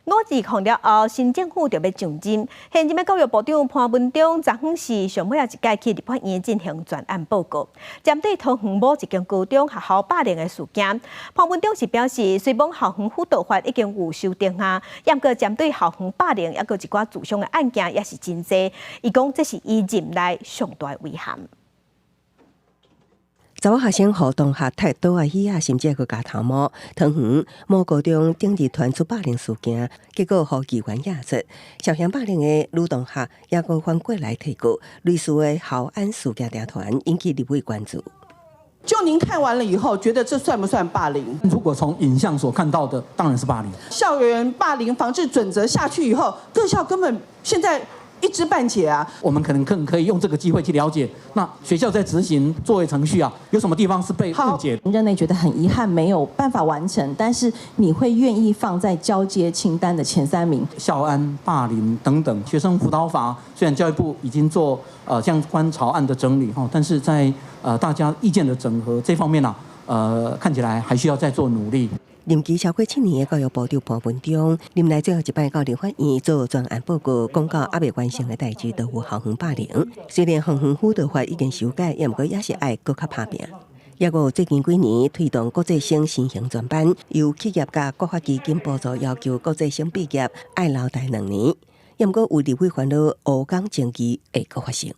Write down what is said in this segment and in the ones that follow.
五二空了後，新政府就欲上任。現任的教育部長潘文忠，昨昏是上尾仔一擺去立法院進行專案報告，針對桃園某一間高中學校霸凌的事件，潘文忠是表示，雖罔校園輔導法已經有修訂啊，毋過針對校園霸凌，抑閣一寡自傷的案件也是真濟。伊講這是伊任內上大的遺憾。查某學生予同學踢桌仔椅仔，甚至閣咬頭毛。桃園某高中頂日傳出霸凌事件，結果予議員惹出，涉嫌霸凌的女同學也閣反過來提告，類似的校安事件定傳，引起立委關注。就您看完了以後，覺得這算不算霸凌？如果從影像所看到的，當然是霸凌。校園霸凌防治準則下去以後，各校根本現在一知半解啊！我們可能更可以用這個機會去了解，那學校在執行作業程序啊，有什麼地方是被誤解？任內覺得很遺憾沒有辦法完成，但是你會願意放在交接清單的前三名？校安霸凌等等，學生輔導法雖然教育部已經做相關草案的整理哈，但是在大家意見的整合這方面啊，看起來還需要再做努力。任期超過7年的教育部長潘文忠，任內最後一擺到立法院做專案報告，講到猶未完成的代誌，都有校園霸凌。雖然校園輔導法已經修改，毋過也是愛閣較拍拚。抑閣有最近幾年推動國際生新型專班，由企業佮國發基金補助，要求國際生畢業愛留台2年。毋過有立委煩惱烏港爭議會閣發生。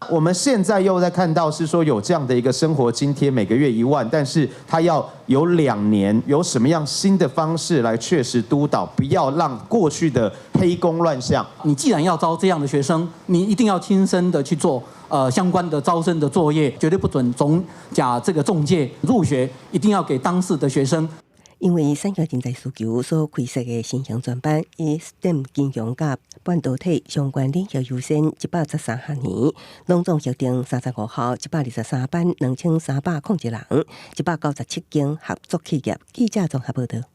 我們現在又在看到是說有這樣的一個生活津貼，每個月1萬，但是他要有2年，有什麼樣新的方式來確實督導，不要讓過去的黑工亂象。你既然要招這樣的學生，你一定要親身的去做相關的招生的作業，絕對不准中假這個仲介入學，一定要給當事的學生。因為產業人才需求所開設的新型專班，以 STEM 金融佮半導體相關領域優先，113學年，攏總核定35校，123班，2301人，197間合作企業。記者綜合報道。